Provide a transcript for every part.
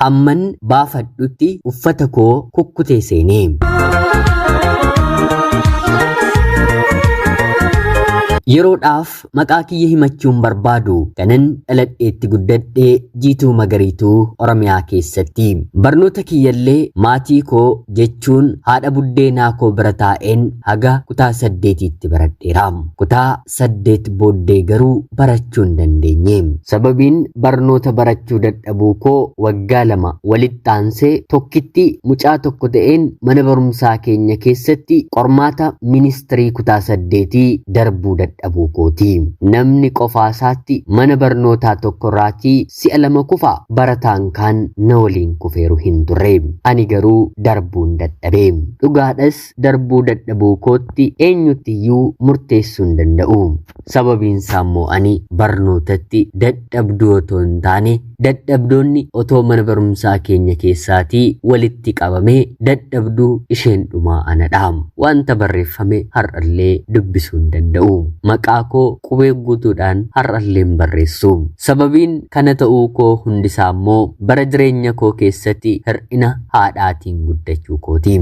Hamman baafadhutti uffata koo kukkutee seene. Yeroodhaaf maqaa kiyya himachuun barbaadu kanan dhaladheetti guddadhee Jiituu Magariituu Oromiyaa keessatti. Barnoota kiyyallee maatii koo jechuun haadha buddeenaa koo bira taa'een haga kutaa 8tti baradheera. Kutaa 8 booddee garuu barachuu hin dandeenye. Sababiin barnoota barachuu dadhabuu koo waggaa 2 walitti aansee tokkitti mucaa tokko ta'een mana barumsaa keenya keessatti qormaata ministirii kutaa 8 darbuu dadhabuu kooti. Namni qofaa isaatti mana barnootaa tokkorraatii si'a 2 kufa, barataan kaan na waliin kufeeru hin turre. Ani garuu darbuun dadhabe. Dhugaadhas darbuu dadhabuu kootti eenyuttiyyuu murteessuu hin danda'u. Sababiin isaa immoo ani barnootatti dadhabduu otoo hin taane dadhabdoonni otoo mana barumsaa keenya keessaatii walitti qabamee dadhabduu isheen dhumaa anadha. Wanta barreeffame har'allee dubbisuu hin danda'u. Maqaa koo qubee guutuudhaan har'allee hin barreessu. Sababiin kana ta'uu koo hundisaa immoo bara jireenya koo keessatti hir'ina haadhaatiin guddachuu kooti.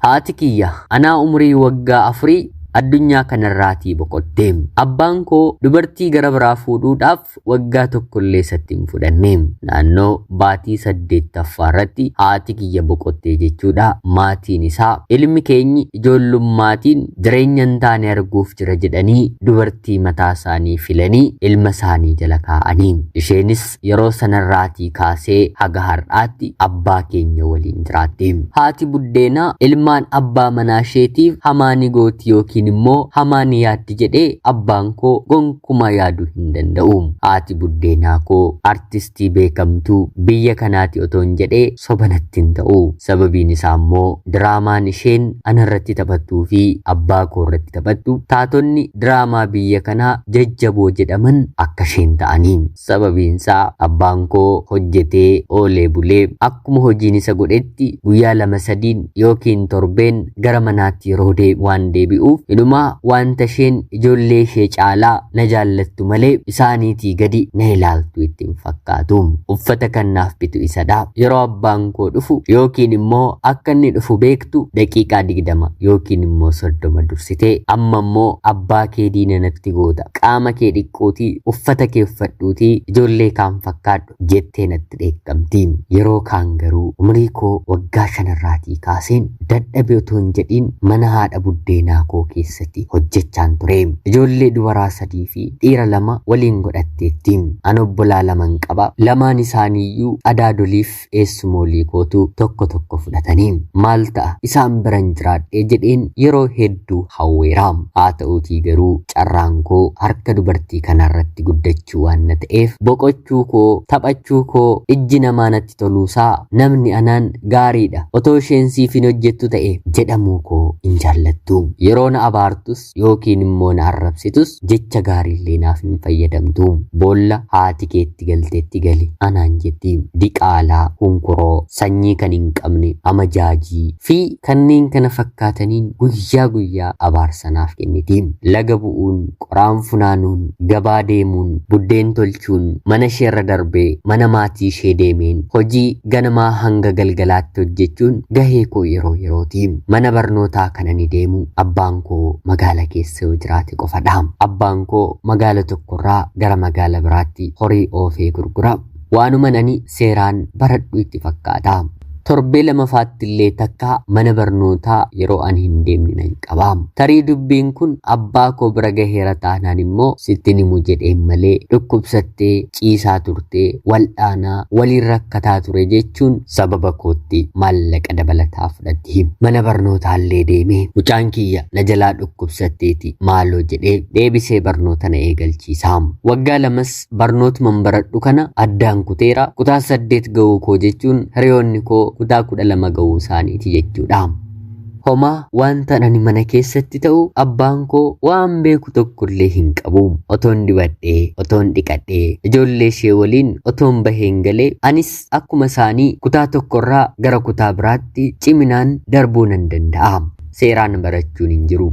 Haati kiyya anaa umurii waggaa 4 addunyaa kanarraatii boqotte. Abbaan koo dubartii gara biraa fuudhuudhaaf waggaa tokkollee isatti hin fudhanne. Naannoo baatii 8ffaa irratti haati kiyya boqottee jechuudha. Maatiin isaa ilmi keenyi ijoollummaatiin jireenya hin taane arguuf jira jedhanii dubartii mataa isaanii filanii ilma isaanii jala kaa'anii. Isheenis yeroo sanarraatii kaasee haga har'aatti abbaa keenya waliin jiraatti. Haati buddeenaa ilmaan abbaa manaa isheetiif hamaa ni gooti yookiin immoo hamaa ni yaaddi jedhee abbaan koo gonkumaa yaaduu hin danda'u. Haati buddeenaa koo artistii beekamtuu biyya kanaati otoo hin jedhee soba natti hin ta'u. Sababiin isaa immoo diraamaan isheen anarratti taphattuu fi abbaa koo irratti taphattu taatonni diraamaa biyya kanaa jajjaboo jedhaman akka isheen ta'anii. Sababiin isaa abbaan koo hojjetee oolee bulee akkuma hojiin isa godhetti guyyaa 2-3 yookiin torbeen gara manaatti yeroo waan deebi'uuf inumaa wanta isheen ijoollee ishee caalaa na jaallattu malee isaaniitii gadi na ilaaltu itti hin fakkaatu. Uffata kan naaf bitu isadha. Yeroo abbaan koo dhufu yookiin immoo akka inni dhufu beektu daqiiqaa 20 yookiin immoo 30 dursitee amma immoo abbaa kee diina natti goota, qaama kee dhiqqootii, uffata kee uffadhuutii ijoollee kaan fakkaadhu jettee natti dheekkamti. Yeroo kaan garuu umurii koo waggaa 5 kaaseen dadhabe otoo hin jedhiin mana haadha buddeenaa koo keessatti hojjechaan ture. Ijoollee dubaraa 3 fi dhiira 2 waliin godhatteetti. An obbolaa 2 qaba. Lamaan isaaniiyyuu adaadoliif eessumoolii kootu tokko tokko fudhatanii. Maal ta'a isaan biran jiraadhee jedheen yeroo hedduu hawweera. Haa ta'uutii garuu carraan koo harka dubartii kanarratti guddachuu waan na ta'eef boqochuu koo, taphachuu koo, ijji namaa natti toluusaa namni anaan gaariidha otoo isheen siif hin hojjettu ta'e jedhamuu koo hin jaallattu. Yeroo na abaartus yookiin immoo na arrabsitus jecha gaariillee naaf hin fayyadamtu. Boolla haati keetti galteetti gali anaan jetti. Diqaalaa, hunkuroo, sanyii kan hin qabne, amajaajii fi kanneen kana fakkaataniin guyyaa guyyaa abaarsa naaf kenniti. Laga bu'uun, qoraan funaanuun, gabaa deemuun, buddeen tolchuun, mana isheerra darbee mana maatii ishee deemeen hojii ganamaa hanga galgalaatti hojjechuun gahee koo yeroo yerooti. Mana barnootaa kana ni deemu abbaan koo magaala keessa yoo jiraate qofadha. Abbaan koo magaala tokkorraa gara magaala biraatti horii oofee gurgura. Waanuma ani seeraan baradhu itti fakkaata. Torbee lamafaatti illee takka mana barnootaa yeroo ani hin deemne nan qaba. Tarii dubbiin kun abbaa koo bira gaheera taanaan immoo sitti himu jedheen malee dhukkubsattee ciisaa turtee wal'aanaa waliin rakkataa ture jechuun sababa kootti maallaqa dabalataa fudhatti. Mana barnootaallee deemee mucaan kiyya na jalaa dhukkubsatteeti maaloo jedhee deebisee barnoota na eegalchiisa. Waggaa 2 barnootuman baradhu kana addaan kuteera. Kutaa 8 ga'uu koo jechuun hiriyoonni koo kutaa 12 ga'uu isaaniiti jechuudha. Homaa wanta ani mana keessatti ta'u abbaan koo waan beeku tokkollee hin qabu. Otoon dibadhee, otoon dhiqadhee, ijoollee ishee waliin otoon baheen galee anis akkuma isaanii kutaa tokkorraa gara kutaa biraatti ciminaan darbuu nan danda'a. Seeraan barachuun hin jiru.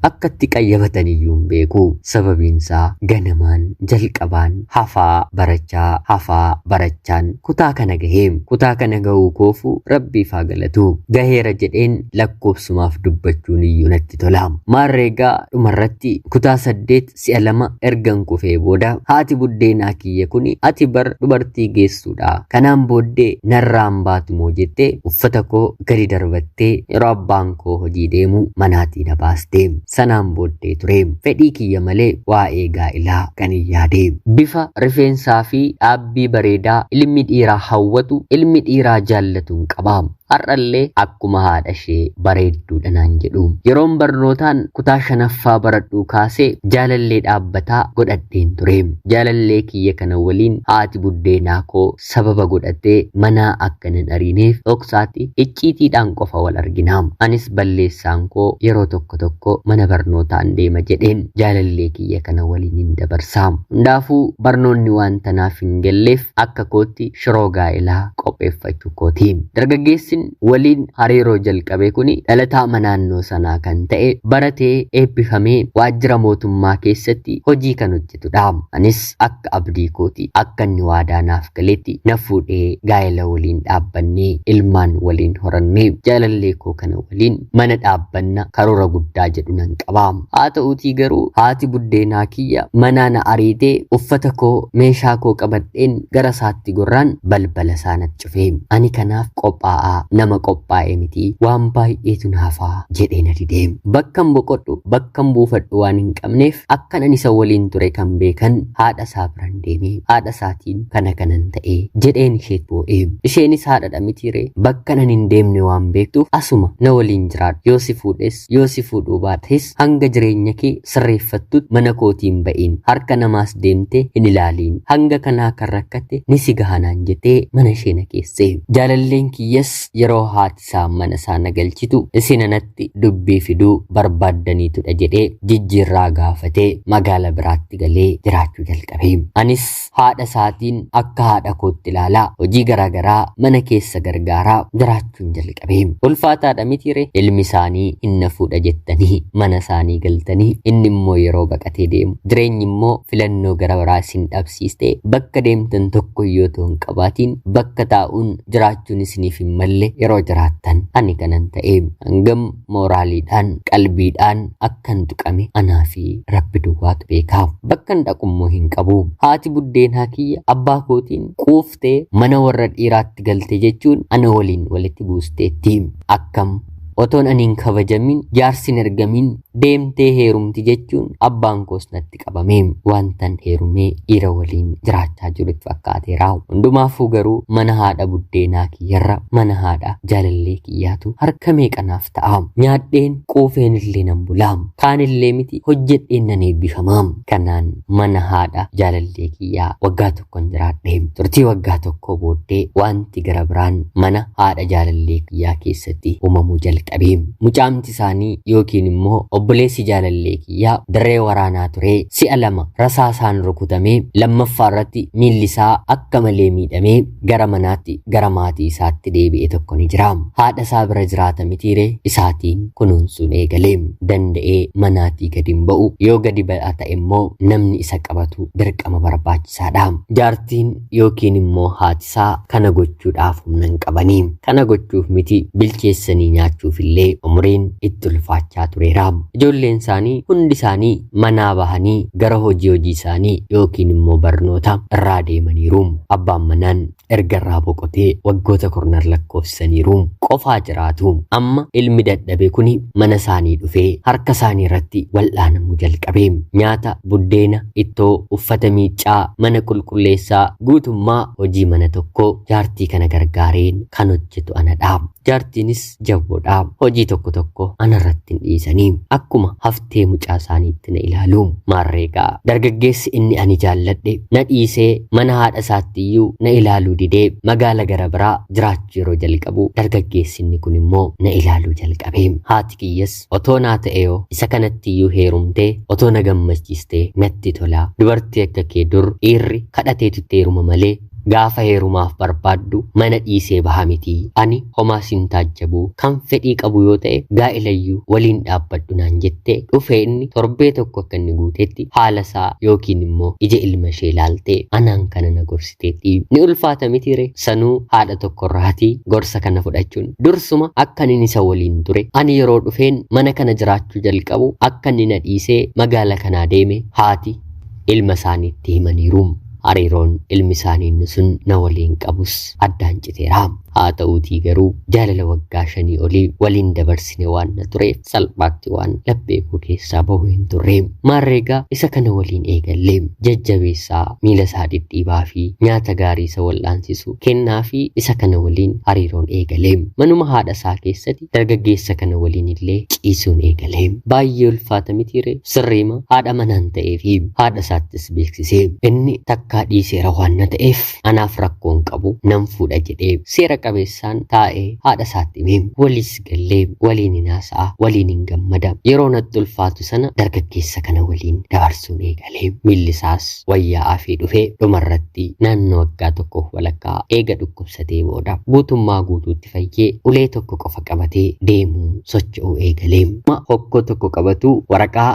Akka itti qayyabatan iyyuu hin beeku. Sababiin isaa ganamaan jalqabaan hafaa barachaa hafaa barachaan kutaa kana gahee. Kutaa kana gahuu koofu rabbiif haa galatu. Gaheera jedheen lakkoofsumaaf dubbachuun iyyuu natti tola. Maarreegaa dhumarratti kutaa 8 si'a 2 ergan kufee booda haati buddeenaa kiyya kuni ati bar dubartii geessuudha. Kanaan booddee narraan baatu moo jettee uffata koo gadi darbattee yeroo abbaan koo hojii deemu manaatii na baaste. Sanaan booddee ture fedhii kiyya malee waa'ee gaa'ilaa kan hin yaade. Bifa rifeensaa fi dhaabbii bareedaa ilmi dhiiraa hawwatu ilmi dhiiraa jaallatuun qaba. Har'allee akkuma haadha ishee bareedduudha naan jedhu. Yeroon barnootaan kutaa 5ffaa baradhuu kaasee jaalallee dhaabbataa godhadheen ture. Jaalallee kiyya kana waliin haati buddeenaa koo sababa godhattee manaa akka hin ariineef dhoksaatti icciitiidhaan qofa wal argina. Anis balleessaan koo yeroo tokko tokko mana barnootaan deema jedheen jaalallee kiyya kana waliin hin dabarsa. Hundaafuu barnoonni waan tanaaf hin galleef akka kootti shiroo gaa'elaa qopheeffachuu kooti. Dargaggeessi waliin hariiroo jalqabe kuni dhalataa naannoo sanaa kan ta'e baratee eebbifamee waajjira mootummaa keessatti hojii kan hojjetudha. Anis akka abdii kooti akka inni waadaa naaf galetti na fuudhee gaa'ela waliin dhaabbannee ilmaan waliin horannee jaalallee koo kana waliin mana dhaabbanna karoora guddaa jedhu nan qaba. Haa ta'uutii garuu haati buddeenaa kiyya manaa na ariitee uffata koo meeshaa koo qabadheen gara isaatti gorraan balbala isaa natti cufe. Ani kanaaf qophaa'aa nama qophaa'e miti waan baay'eetu naafaa jedhee na dide. Bakkan boqodhu bakkan buufadhu waan hin qabneef akkan ani isa waliin ture kan beekan haadha isaa biran deemee haadha isaatiin kana kanan ta'e jedheen isheet boo'e. Isheenis haadha mitiiree bakkan ani hin deemne waan beektuuf asuma na waliin jiraadhu. Yoo si fuudhes yoo si fuudhuu baates hanga jireenya kee sirreeffattutti mana kootiin ba'iin harka namaas deemte hin ilaaliin hanga kanaa kan rakkatte ni si gahanaan jettee mana ishee na keesse. Jaalalleen kiyyas yeroo haati isaa mana isaa na galchitu isin anatti dubbii fiduu barbaaddaniitudha jedhee jijjiirraa gaafatee magaala biraatti galee jiraachuu jalqabe. Anis haadha isaatiin akka haadha kootti ilaalaa hojii garaagaraa mana keessa gargaaraa jiraachuun jalqabe. Ulfaataadha mitiire ilmi isaanii hin na fuudha jettanii mana isaanii galtanii inni immoo yeroo baqatee deemu jireenyi immoo filannoo gara biraa isin dhabsiiste bakka deemtan tokko iyyuu otoo hin qabaatiin bakka taa'uun jiraachuun isiniif hin malle yeroo jiraattan ani kanan ta'e hangam mooraaliidhaan qalbiidhaan akkan tuqame anaa fi rabbi duwwaatu beekaa. Bakkan dhaqummoo hin qabu. Haati buddeenaa kiyya abbaa kootiin quuftee mana warra dhiiraatti galte jechuun ana waliin walitti buusteetti. Akkam otoon ani hin kabajamin jaarsi hin ergamin deemtee heerumti jechuun abbaan koos natti qabame. Wantan heerumee dhiira waliin jiraachaa jiru itti fakkaateera. Hundumaafuu garuu mana haadha buddeenaa kiyyarra mana haadha jaalallee kiyyaatu harka meeqanaaf ta'a. Nyaadheen quufeen illee nan bulaa. Kaanillee miti hojjedheen nan eebbifama. Kanaan mana haadha jaalallee kiyyaa waggaa tokkon jiraadhe. Turtii waggaa tokko booddee wanti gara biraan mana haadha jaalallee kiyyaa keessatti uumamuu jalqabe. Mucaamti isaanii yookiin immoo obboleessi jaalallee kiyyaa dirree waraanaa ture si'a 2 rasaasaan rukutamee lammaffaa irratti miilli isaa akka malee miidhamee gara manaatti gara maatii isaatti deebi'e tokko ni jira. Haadha isaa bira jiraata mitiire isaatiin kunuunsuun eegale. Danda'ee manaatii gadi hin ba'u yoo gadi ba'a ta'e immoo namni isa qabatu dirqama barbaachisaadha. Jaartiin yookiin immoo haati isaa kana gochuudhaaf humna hin qabanii. Kana gochuuf miti bilcheessanii nyaachuuf illee umriin itti ulfaachaa tureera. Ijoolleen isaanii hundi isaanii manaa bahanii gara hojii isaanii yookiin immoo barnoota irraa deemaniiru. Abbaan manaan erga irraa boqotee waggoota kurnan lakkoofsisaniiru. Qofaa jiraatu. Amma ilmi dadhabe kuni mana isaanii dhufee harka isaanii irratti wal'aanamuu jalqabe. Nyaata, buddeena, ittoo, uffata miiccaa, mana qulqulleessaa guutummaa hojii mana tokkoo jaartii kana gargaareen kan hojjetu anadha. Jaartiinis jabboodha. Hojii tokko tokko anarratti hin dhiisanii akkuma haftee mucaa isaaniitti na ilaalu. Maarreegaa dargaggeessi inni ani jaalladhe na dhiisee mana haadha isaatti iyyuu na ilaaluu didee magaala gara biraa jiraachuu yeroo jalqabu dargaggeessi inni kun immoo na ilaaluu jalqabe. Haati kiyyas otoo naa ta'eeyoo isa kanatti iyyuu heerumtee otoo na gammachiistee natti tola. Dubartii akka kee dur dhiirri kadhateetu itti heeruma malee Gaafa heerumaaf barbaaddu mana dhiisee baha miti. Ani homaa sin taajjabuu, kan fedhii qabu yoo ta'e gaa'ilayyuu waliin dhaabbadhu naan jettee dhufee inni torbee tokko akka inni guutetti haala isaa yookiin immoo ija ilma ishee ilaaltee anaan kana na gorsiteetti. Ni ulfaata mitiire sanuu haadha tokkorraatii gorsa kana fudhachuun. Dursuma akka inni isa waliin ture, ani yeroo dhufeen mana kana jiraachuu jalqabu akka inni na dhiisee magaala kanaa deeme haati ilma isaaniitti himaniiru. Hariiroon ilmi isaanii inni sun na waliin qabus addaan citeera. Haa ta'uutii garuu jaalala waggaa 5 olii waliin dabarsine waan na tureef salphaatti waan laphee koo keessaa bahu hin turre. Maarreegaa isa kana waliin eegalle jajjabeessaa, miila isaa dhidhiibaa fi nyaata gaarii isa wal'aansisu kennaa fi isa kana waliin hariiroon eegale. Manuma haadha isaa keessatti dargaggeessa kana waliin illee ciisuun eegale. Baay'ee ulfaata mitiire, sirriima haadha manaan ta'ee fi haadha isaattis beeksise. Inni takkaa dhiiseera waan na ta'eef anaaf rakkoon qabu, nan fuudha jedhee seera qabeessaan taa'ee haadha isaatti hime. Waliis gallee waliin hin haasa'a, waliin hin gammada. Yeroo natti ulfaatu sana dargaggeessa kana waliin dabarsuun eegale. Miilli isaas wayyaa'aa fi dhufee dhumarratti naannoo waggaa tokkoof walakkaa eega dhukkubsatee booda guutummaa guutuutti fayyee ulee tokko qofa qabatee deemuu socho'uu eegale. Hokkoo tokko qabatu waraqaa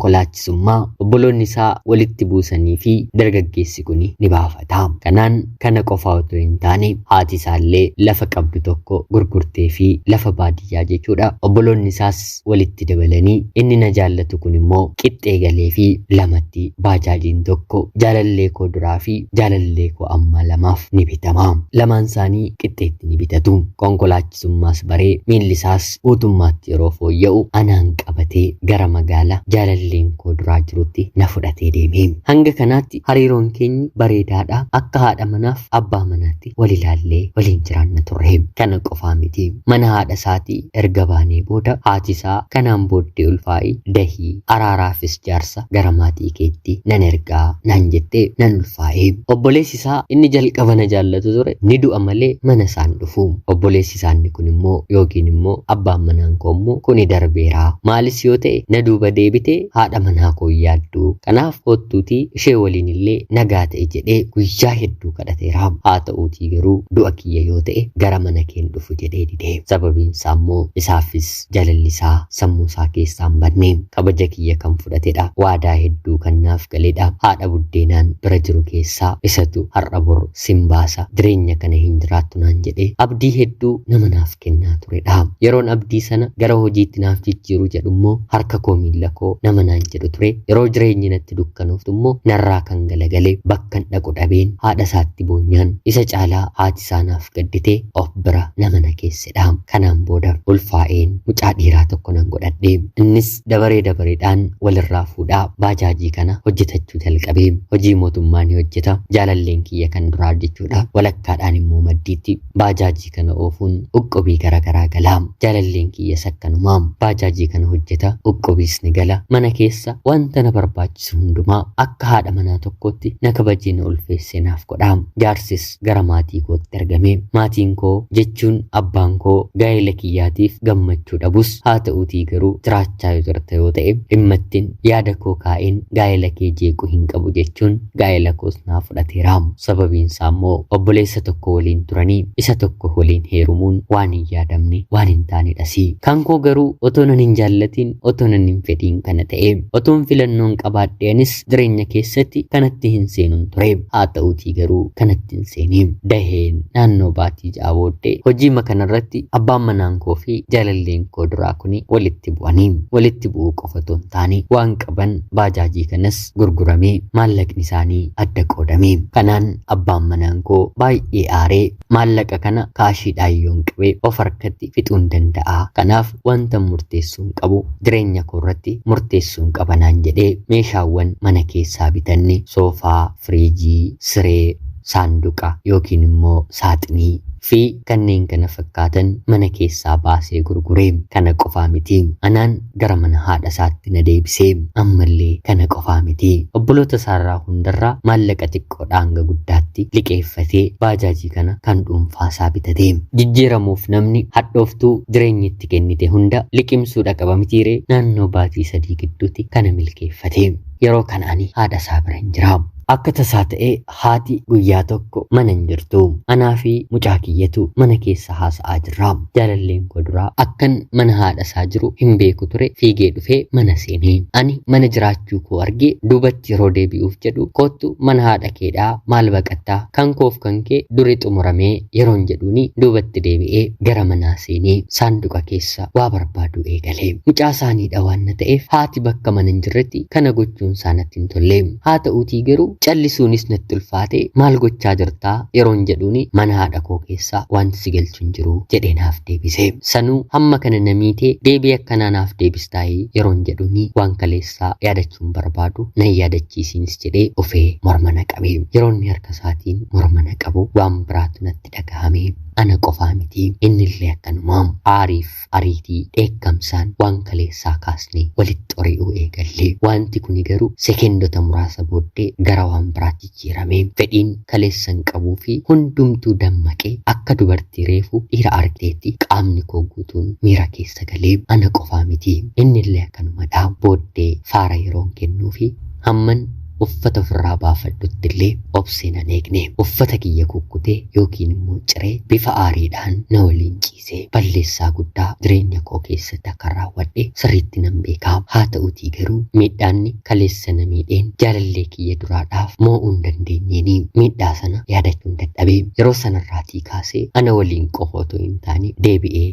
konkolaachisummaa obboloonni isaa walitti buusanii fi dargaggeessi kun ni baafata. Kanaan kana qofa otoo hin taane haati isaallee lafa qabdu tokko gurgurtee fi lafa baadiyyaa jechuudha. Obboloonni isaas walitti dabalanii inni na jaallatu kun immoo qixxee galee fi lamatti baajaajiin tokko jaalallee koo duraa fi jaalallee koo ammaa lamaaf ni bitama. Lamaan isaanii qixxeetti ni bitatu. Konkolaachisummaas baree miilli isaas guutummaatti yeroo fooyya'u anaan qabatee gara magaalaa jaalalleen koo duraa jirutti na fudhatee deeme. Hanga kanaatti hariiroon keenya bareedaadha. Akka haadha manaaf abbaa manaatti wal ilaallee waliin jiraanna turre. Kana qofaa miti. Mana haadha isaatii erga baanee booda haati isaa kanaan booddee ulfaa'i dahii araaraafis jaarsa gara maatii keetti nan ergaa naan jettee nan ulfaa'e. Obboleessi isaa inni jalqaba na jaallatu ture ni du'a malee mana isaan dhufu. Obboleessi isaanii kun immoo yookiin immoo abbaan manaan koo immoo kuni darbeera. Maalis yoo ta'e na duuba deebitee haadha manaa koo yaaddu. Kanaaf kottuutii ishee waliin illee nagaa ta'e jedhee guyyaa hedduu kadhateera. Haa ta'uutii garuu du'a kiyya yoo ta'e gara mana keen dhufu jedhee dide. Sababiin isaa immoo isaafis jaalalli isaa sammuu isaa keessaa hin badne. Kabaja kiyya kan fudhatedha. Waadaa hedduu kan naaf galedha. Haadha buddeenaan bira jiru keessaa isatu har'a bor sin baasa, jireenya kana hin jiraattu naan jedhee abdii hedduu nama naaf kennaa turedha. Yeroon abdii sana gara hojiitti naaf jijjiiru jedhu immoo harka koo miilla koo nama naan jedhu ture. Yeroo jireenyi natti dukkanuuftu immoo narraa kan galagale bakkan dhaqu dhabeen haadha isaatti boonyaan isa caalaa haati isaa naaf gadditee of bira nama na keessedha. Kanaan booda ulfaa'een mucaa dhiiraa tokko nan godhadhe. Innis dabaree dabareedhaan walirraa fuudhaa baajaajii kana hojjetachuu jalqabe. Hojii mootummaa ni hojjeta. Jaalalleen kiyya kan duraa jechuudha. Walakkaadhaan immoo maddiitti baajaajii kana oofuun uqqobii garaagaraa gala. Jaalalleen kiyya sakkanumaa baajaajii kana hojjeta. Uqqobiis ni gala. Mana keessa wanta na barbaachisu hundumaa akka haadha manaa tokkootti na kabajee na ulfeessee naaf godha. Jaarsis gara maatii kootti argame. Maatiin koo jechuun abbaan koo gaa'ela kiyyaatiif gammachuu dhabus haa ta'uutii garuu jiraachaa yoo jirta yoo ta'e dhimma ittiin yaada koo kaa'een gaa'ela kee jeequu hin qabu jechuun gaa'ela koos naa fudhateera. Sababiin isaa immoo obboleessa tokko waliin turanii isa tokko waliin heerumuun waan hin yaadamne waan hin taanedhasi. Kan koo garuu otoo nan hin jaallatiin, otoo nan hin fedhiin kana ta'e, otoon filannoon qabaadhe anis jireenya keessatti kanatti hin seenuun ture. Haa ta'uutii garuu kanatti hin seene. Daheen naannoo baatii 6 booddee hojii kanarratti abbaan manaan koo fi jaalalleen koo duraa kuni walitti bu'anii, walitti bu'uu qofa otoo hin taane waan qaban baajaajii kanas gurguramee maallaqni isaanii adda qoodame. Kanaan abbaan manaan koo baay'ee aaree maallaqa kana kaashiidhaan yoon qabe of harkatti fixuun danda'a. Kanaaf wanta murteessuun qabu jireenya koo irratti murteessuun qaba naan jedhee meeshaawwan mana keessaa bitanne soofaa, firiijii, siree, saanduqa yookiin immoo saaxinii fi kanneen kana fakkaatan mana keessaa baasee gurgure. Kana qofaa miti. Anaan gara mana haadha isaatti na deebisee. Ammallee kana qofaa miti. Obboloota isaarraa hundarraa maallaqa xiqqoodhaa hanga guddaatti liqeeffatee baajaajii kana kan dhuunfaa isaa bitate. Jijjiiramuuf namni hadhooftuu jireenyi itti kennite hunda liqimsuudha qaba mitiiree naannoo baatii 3 gidduutti kana milkeeffate. Yeroo kana ani haadha isaa bira hin jira. Akka tasaa ta'ee haati guyyaa tokko mana hin jirtu. Anaa fi mucaa kiyyatu mana keessa haasa'aa jirra. Jaalalleen koo duraa akkan mana haadha isaa jiru hin beeku ture fiigee dhufee mana seenee. Ani mana jiraachuu koo argee duubatti yeroo deebi'uuf jedhu koottu mana haadha keedhaa maal baqattaa kan koof kan kee duri xumuramee yeroon jedhuuni duubatti deebi'ee gara manaa seenee saanduqa keessa waa barbaadu eegale. Mucaa isaaniidha waan na ta'eef haati bakka mana hin jirretti kana gochuun isaa natti hin tolle. Haa ta'uutii garuu callisuunis natti ulfaate maal gochaa jirtaa yeroon jedhuuni mana haadha koo keessaa wanti si galchu hin jiru jedhee naaf deebise. Sanuu hamma kana namiitee deebii akkanaa naaf deebistaayii yeroon jedhuuni waan kaleessaa yaadachuun barbaadu nan yaadachiisiinis jedhee ofee morma na qabe. Yeroon inni harka isaatiin morma na qabu waan biraatu natti dhagahame. Ana qofaa miti innillee akkanuma aariif ariitii dheekkamsaan waan kaleessaa kaasnee walitti xori'uu eegalle. Wanti kuni garuu sekendota muraasa booddee gara waan biraatti jijjiirame. Fedhiin kaleessan qabuu fi hundumtuu dammaqee akka dubartii reefu dhiira argiteetti qaamni koo guutuun miira keessa galee ana qofaa miti innillee akkanumadha. Booddee faara yeroon kennuu fi hamman uffata ofirraa baafadhutti illee obsee nan eegne. Uffata kiyya kukkutee yookiin immoo ciree bifa aariidhaan na waliin ciisee balleessaa guddaa jireenya koo keessatti akka raawwadhe sirriitti nan beekaa. Haa ta'uutii garuu miidhaanni kaleessa na miidheen jaalallee kiyya duraadhaaf moo'uu hin dandeenyeeni miidhaa sana yaadachuun dadhabee yeroo sanarraatii kaasee ana waliin qofa otoo hin taane deebi'ee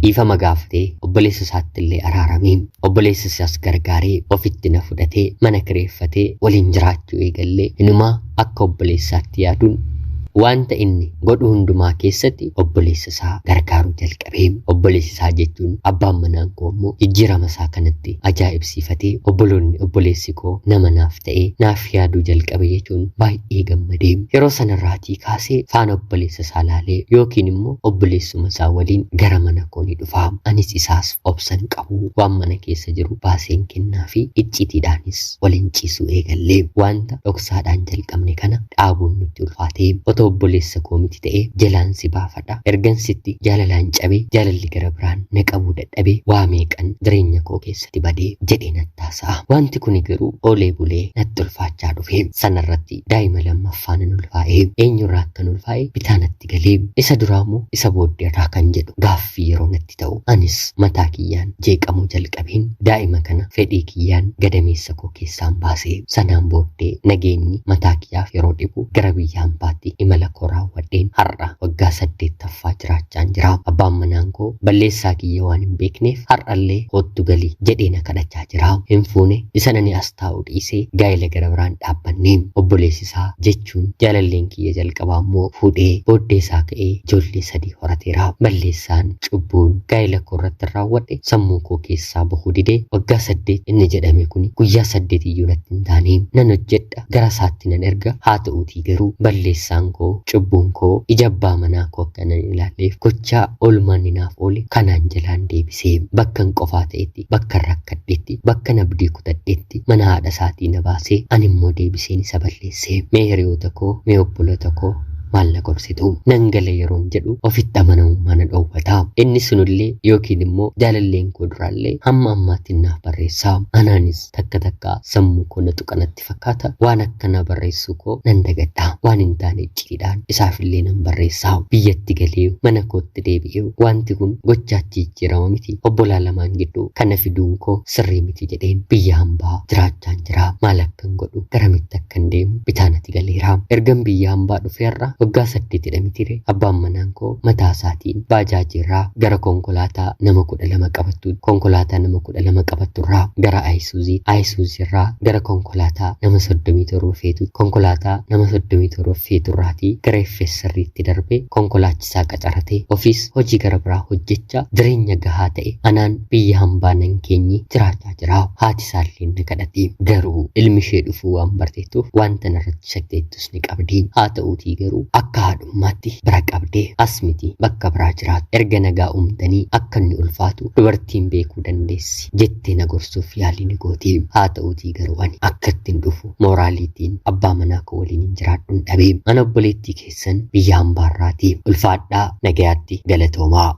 dhiifama gaafatee obboleessa isaatti illee araaramee obboleessa isaas gargaaree ofitti na fudhatee mana kireeffatee waliin jiraachuu eegallee inumaa akka obboleessaatti yaaduun wanta inni godhu hundumaa keessatti obboleessa isaa gargaaruu jalqabee. Obboleessa isaa jechuun abbaan manaan koo immoo jijjiirama isaa kanatti ajaa'ibsiifatee obboloonni obboleessi koo nama naaf ta'ee naaf yaaduu jalqabe jechuun baay'ee gammadee. Yeroo sanarraatii kaasee faana obboleessa isaa laalee yookiin immoo obboleessuma isaa waliin gara mana koo ni dhufa. Anis isaas obsan qabu waan mana keessa jiru baaseen kennaa fi iccitiidhaanis waliin ciisuu eegallee. Wanta dhoksaadhaan jalqabne kana dhaabuun nutti ulfaatee otoo obboleessa koo miti ta'ee jalaan si baafadha. Ergan sitti jaalalaan cabee jaalalli gara biraan na qabuu dadhabee waa meeqan jireenya koo keessatti badee jedhee natti haasa'a. Wanti kuni garuu oolee bulee natti ulfaachaa dhufe. Sanarratti daa'ima lammaffaa nan ulfaa'ee eenyurraa akkan ulfaa'e bitaa natti galee isa duraamoo isa booddeerraa kan jedhu gaaffii yeroo natti ta'u anis mataa kiyyaan jeeqamuu jalqabeen daa'ima kana fedhii kiyyaan gadameessa koo keessaan baasee sanaan booddee nageenyi mataa kiyyaaf yeroo dhibu gara biyya hambaatti imala koo raawwadheen har'a waggaa 8ffaa jiraachaan jira. Abbaan manaan koo balleessaa kiyya waan hin beekneef har'allee koottu galii jedhee na kadhachaa jira. Hin fuune isa nani as taa'u dhiisee gaa'ela gara biraan dhaabbanne. Obboleessi isaa jechuun jaalalleen kiyya jalqabaa immoo fuudhee booddee isaa ka'ee ijoollee 3 horateera. Balleessaan cubbuun gaa'ela koo irratti raawwadhe sammuu koo keessaa bahuu didee waggaa 8 inni jedhame kuni guyyaa 8 iyyuu natti hin taane. Nan hojjedha gara isaatti nan erga. Haa ta'uutii garuu balleessaan koo cubbuun koo ija abbaa manaa koo akka nan ilaalleef gochaa oolmaan naaf oole kanaan jalaan deebisee bakkan qofaa ta'etti bakka rakkadhetti bakka nabdii kutadhetti mana haadha isaatii na baasee ani immoo deebiseen isa balleessee. Mee hiriyoota koo mee obboloota koo maal na gorsitu? Nan gala yeroon jedhu ofitti amanamummaa na dhoowwata. Inni sunillee yookiin immoo jaalalleen koo duraallee hamma ammaatti naaf barreessa. Anaanis takka takka sammuu koo na tuqanatti fakkaata. Waan akkanaa barreessuu koo nan dagadha. Waan hin taane icciidhaan isaafillee nan barreessa. Biyyatti galee mana kootti deebi'ee wanti kun gochaatti jijjiirama miti. Obbolaa lamaan gidduu kana fiduun koo sirrii miti jedheen biyya hambaa jiraachaan jira. Maal akkan godhu garamitti akkan deemu bitaa natti galeera. Ergan biyya hambaa dhufeerra waggaa 8 mitire abbaan manaan koo mataa isaatiin baajaajiirraa gara konkolaataa nama 12 qabattu konkolaataa nama 12 qabatturraa gara Ayisuuzii Ayisuuziirraa gara konkolaataa nama 37 feetu konkolaataa nama 37 feeturraatii gara FSR'tti darbee konkolaachisaa qacaratee ofiis hojii gara biraa hojjechaa jireenya gahaa ta'e anaan biyya hambaa nan keenyi jiraachaa jira. Haati isaallee na kadhatti garuu ilmi ishee dhufuu waan barteettuuf wanta narratti shakkeettus ni qabdi. Haa ta'uutii garuu Akka haadhummaatti bira qabdee as miti bakka biraa jiraatu. Erga nagaa uumtanii akka inni ulfaatu dubartiin beekuu dandeessi jettee na gorsuuf yaalii ni gooti. Haa ta'uutii garuu ani akka ittiin dhufu mooraaliitiin abbaa manaa koo waliin hin jiraadhuun dhabee mana obboleettii keessan biyya hambaarraati. Ulfaadhaa nagayaatti galatoomaa.